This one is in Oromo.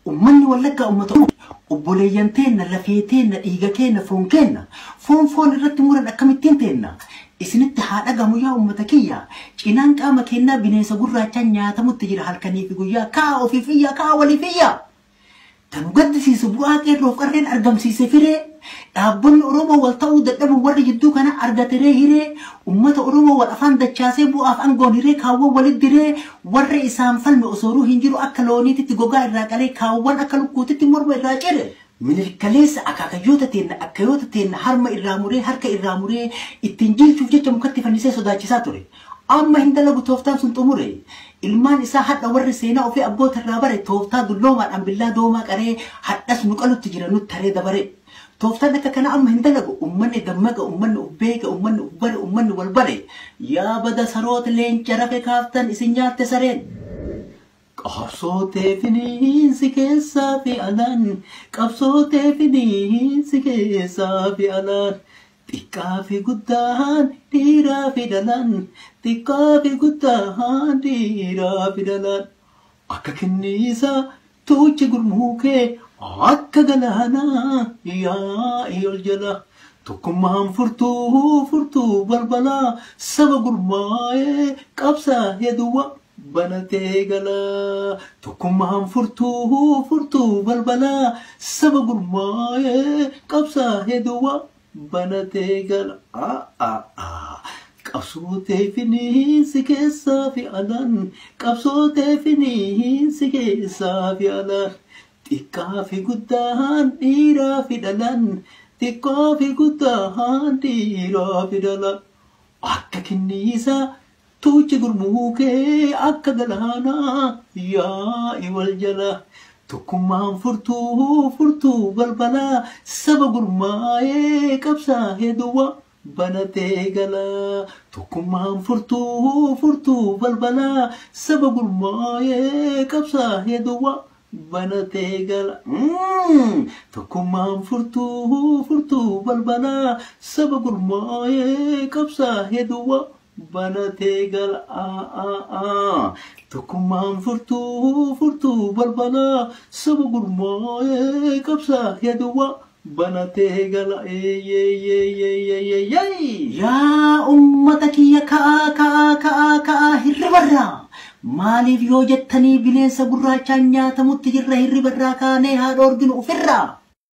Ummanni Wallaggaa ummata Oromoo obboleeyyan teenna, lafee teenna, dhiiga keenna, foon keenna. Foon foon irratti muran akkamittiin teenna? Isinitti haa dhagamu yaa ummata kiyya. Cinaan qaama keennaa bineensa gurraachaan nyaatamutti jira halkanii fi guyyaa. Ka'a ofiif iyya, ka'a waliif iyya. Kan nu gaddisiisu bu'aa qeerroof qarreen argamsiise firee. Dhaabbonni Oromoo wal ta'uu dadhabuun warri jidduu kana argateree hiree. Ummata Oromoo wal afaan dachaasee bu'aaf angoon hiree kaawwan walit diree warra isaan falme osooruu hin jiru akka looniititti gogaa irraa qalee kaawwan akka lukkuutitti morma irraa cire. Minilik kaleessa akaakayyoota teenna akkayoota teenna harma irraa muree harka irraa muree ittiin jiilchuuf jecha mukatti fannisee sodaachisaa ture. Amma hin dalagu tooftaan sun xumure. Ilmaan isaa hadha warri seenaa ofii abboota irraa bare tooftaa dulloomaadhaan billaa doomaa qaree hadhas nu qalutti jira nutti taree dabaree. Tooftaan akka kanaa amma hin dalagu. Ummanni dammaqa, ummanni uf beeka, ummanni uf bare, ummanni wal bare. Yaa bada saroota leenca rafe kaaftan isin nyaatte sareen. Qabsoo tee finiinsi keessaa fi alaan, qabsoo tee finiinsi keessaa fi alaan. Xiqqaa fi guddaan dhiiraa fi dhalaan, xiqqaa fi guddaan dhiiraa fi dhalaan. Akka kinniisaa tuuchi gurmuu kee akka galaanaa yaa'ii ol jala. Tokkummaan furtuu furtuu balbalaa saba gurmaa'ee qabsaa'ee duwwa banatee gala. Tokkummaan furtuu furtuu balbalaa saba gurmaa'ee qabsaa'ee duwwa banatee gala. Qabsoo tee finiinsi keessaa fi alaan, qabsoo tee finiinsi keessaa fi alaan. Xiqqaa fi guddaan dhiiraa fi dhalaan, xiqqaa fi guddaan dhiiraa fi dhalaan. Akka kinniisaa tuuchi gurmuu kee akka galaanaa yaa'i wal jala. Tokkummaan furtuu furtuu balbalaa saba gurmaa'ee qabsaa'ee duwwa banatee gala. Tokkummaan furtuu furtuu balbalaa saba gurmaa'ee qabsaa'ee duwwa banatee gala. Tokkummaan furtuu furtuu balbalaa saba gurmaa'ee qabsaa'ee duwwa banatee gala. Tokkummaan furtuu furtuu balbalaa saba gurmaa'ee qabsaa'ee duwwa banatee gala. Yaa ummata kiyya ka'aa ka'aa ka'aa ka'aa hirribarraa. Maaliif yoo jettanii bineensa gurraachaan nyaatamutti jirra hirribarraa kaanee haa dhoorginu ofirraa.